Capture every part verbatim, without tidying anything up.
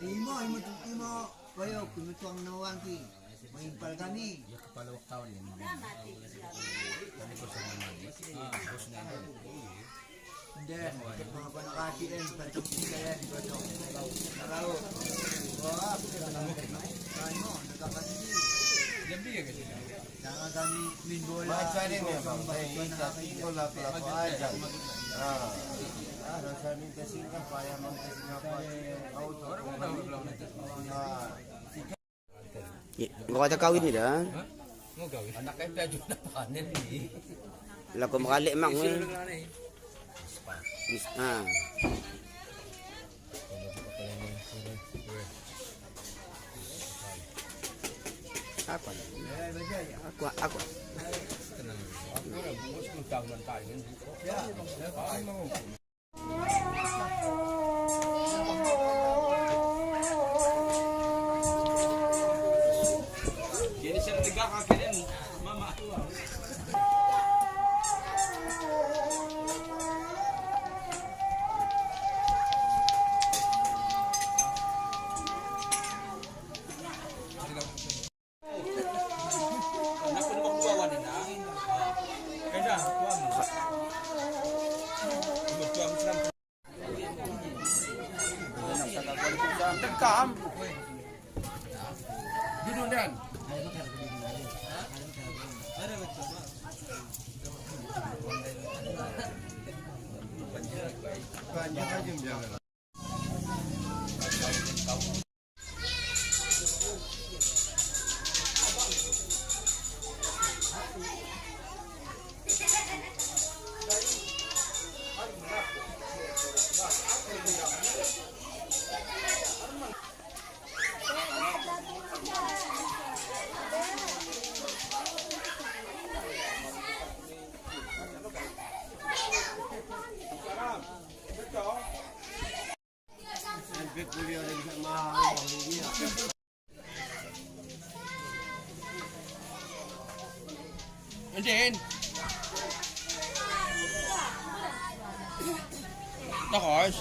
Imo, imo, imo, koyo keuneutong nawang ki. Meuimpal kami. Ya, kepala wartawan ini. Kami bersama Nabi. Ah, bosnya ada. Ndeh, kepala kaki dan bantu kita yang dipotong. Tahu. Wah, kita tenang. Kamu, dekat kaki. Lebih ya, guys. Jangan kami main bola. Macam ni, Bang. Eh, tapi bola pelaku aja. Ah. Ah, rasa minta singgah, payah minta singgah, apa? Kau tak. Ah. Nggak ada kawin ni dah. Mau kawin? Anak kita juga panen ni. Lah, kau meralik mak ni. Is-, ha. Aku ada. Aku, aku. Tenang. Aku dah umur sepuluh tahun tak ingin. Duduk dan. Panjang aja jalan. Entin. Terus.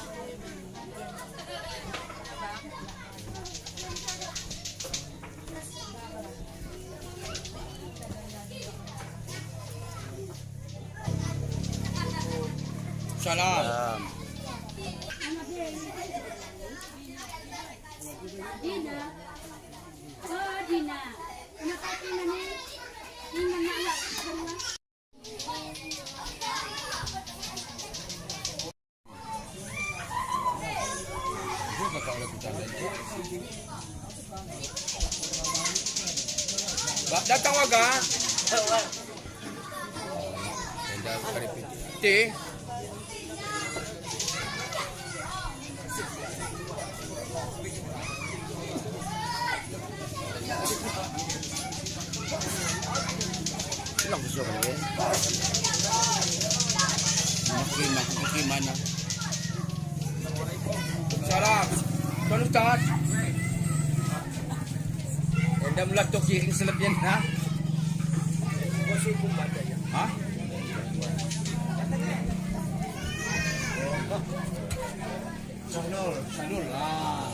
Salam. Salam. Dina. Oh, Dina. Kenapa Dina ni? Dina nak buat apa? Bak datang warga. Tenda K D P T. Silang besok ni. Makin, makin, makin mana? Salam. Tuan Ustaz. Anda mula tu kiring selebihan, ha? Ha? Sahnul, Sahnul. Ah.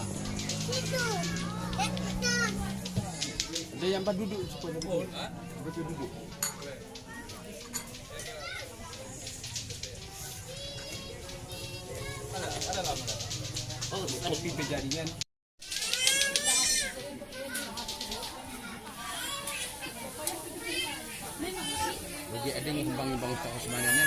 Ada yang berduduk supaya betul. Betul duduk. Oh, kopi kejaringan. Bagi ada yang kembang-kembang tak sebenarnya.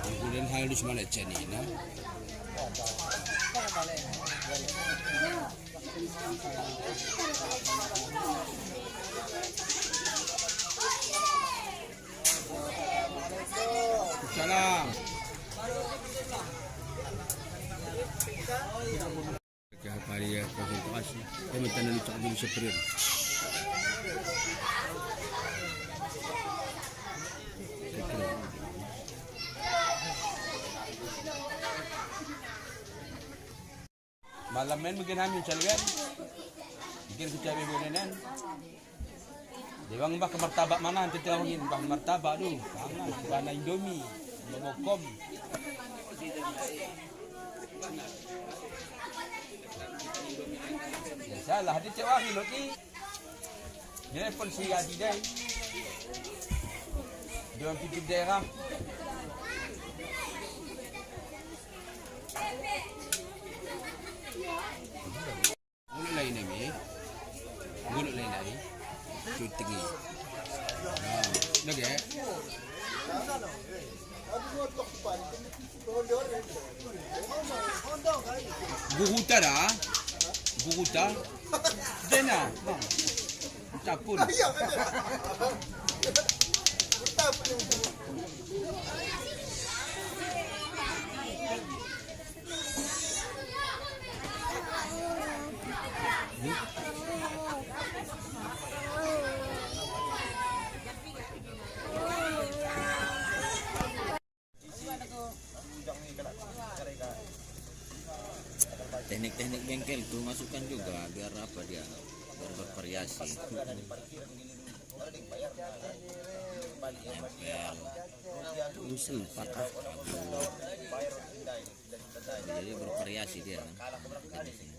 Kemudian halus mana cani nah. Salam. Ka hari ya konsentrasi. Kami tanah ni tak boleh seperin. Malam main mungkin hamil calian. Mungkin kita ambil bulan nan. Di bang bah keu martabak mana, teuntèe angin bah martabak tu. Bah na Indomie, bah bokom. Salah, di cewek angin lagi. Dia pun si Haji dai. Dia orang tutup daerah. Guluk lain ni, Mi. Guluk lain lain. Cuti. Ha, lagi, eh? Guru ta dah. Guru ta. Dena, bang. Entah pun. Teknik-teknik bengkel tu masukkan juga biar apa dia, biar bervariasi. Nempel. Usul patah. Jadi bervariasi dia kan jenisnya.